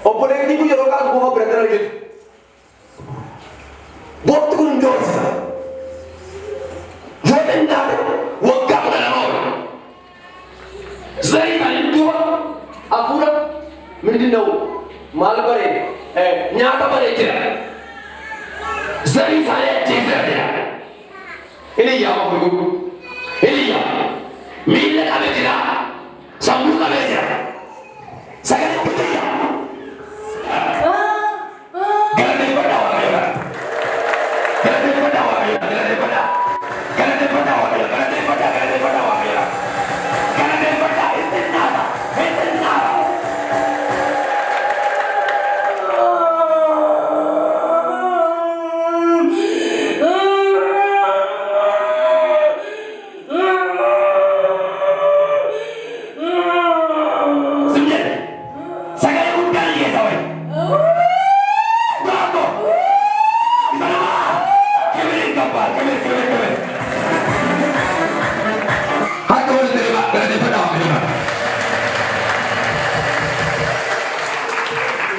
Obboleettiin kun yeroo kaatu bofa biratti argitu. Bofti kun hin doorsisa. Yoo xinnaate waggaa 12 ol. Zarii isaanii duuba hafuura ምንድን ነው maal baree nyaata baree jira. Zarii isaanii ajjeeseera jira. Inni iyyaa gurguru. Inni iyyaa. Miila qabee jira. Sammuu qabee jira. Sagalee guddaa. Galateeffadhaa Waaqayyo. Galateeffadhaa Waaqayyo. Galateeffadhaa. Galateeffadhaa Waaqayyo. Galateeffadhaa. Galateeffadhaa Waaqayyo. Galateeffadhaa. Itti nyaata. Itti nyaata. Simjee. Sagalee guddaan keessa wayi. Tokko. Isa lama. Kibir gabbaa. Kibir, kibir, kibir. Harka walitti dhibaa. Galateeffadhaa Waaqayyo.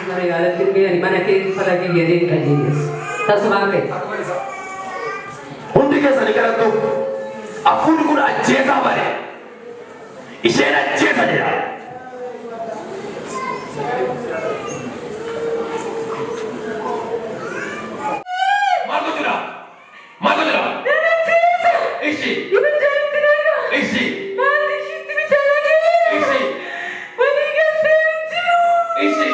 Mana yaalatti ani mana keetti fala kiyya jedhee qajeeles. Tasumaan ka'e. Hundi keessanii kadhattu. Hafuurri kun ajjeesaa bare. Isheen ajjeesa jedha. Maaltu jira? Maaltu jira? Ishi. Ishi. Ishi. Ishi.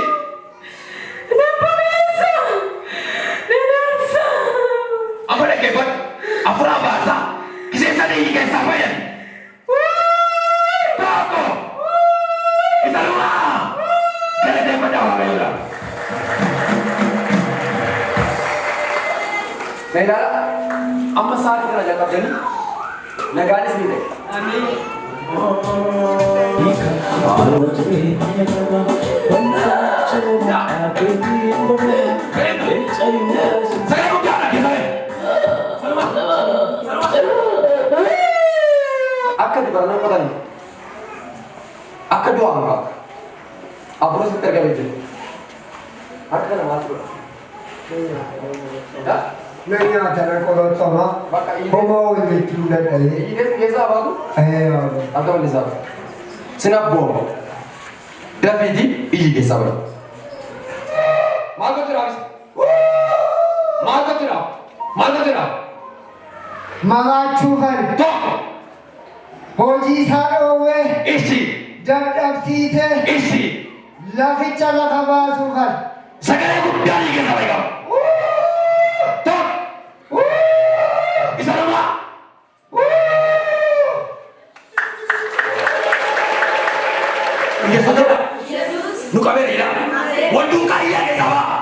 Amma dhaggeeffadhu. Hafuura baasaa. Isheen sadii keessaa fayyadi. Tokko. Isa dhumaa. Galateeffadhaa Waaqayyoodha. Na ilaala. Amma sa'aatii kana jalqabdanii nagaanis ni ta'e. Sagalee guddaadha keessaa. Saluma. Saluma. Akka dibarana qotan akka du'aan qabu. Hafuura sitti argamee jira. Harka kana maaltu godha? Na nyaata, na qorotama. Bakka iyyee. Homaa hojjechuu dadhabee. Iyyee keessaa baatu harka bal'isaa. Sin abbooma. Dafiitii iyyi keessaa bari. Maal gochuudhaaf? Maal gochuudhaaf? Maal gochuudhaaf? Maraachuufan. Tokko. Hojii isaa dhoowwee. Ishi. Dadhabsiisee. Ishi. Laficha lafa baasuufan. Sagalee guddaa iyyi keessaa bari qaba. Tokko. Isa lama. Yesuus jedha. Nu qabeera jedha. Wal duukaa iyyaa keessaa ba'a.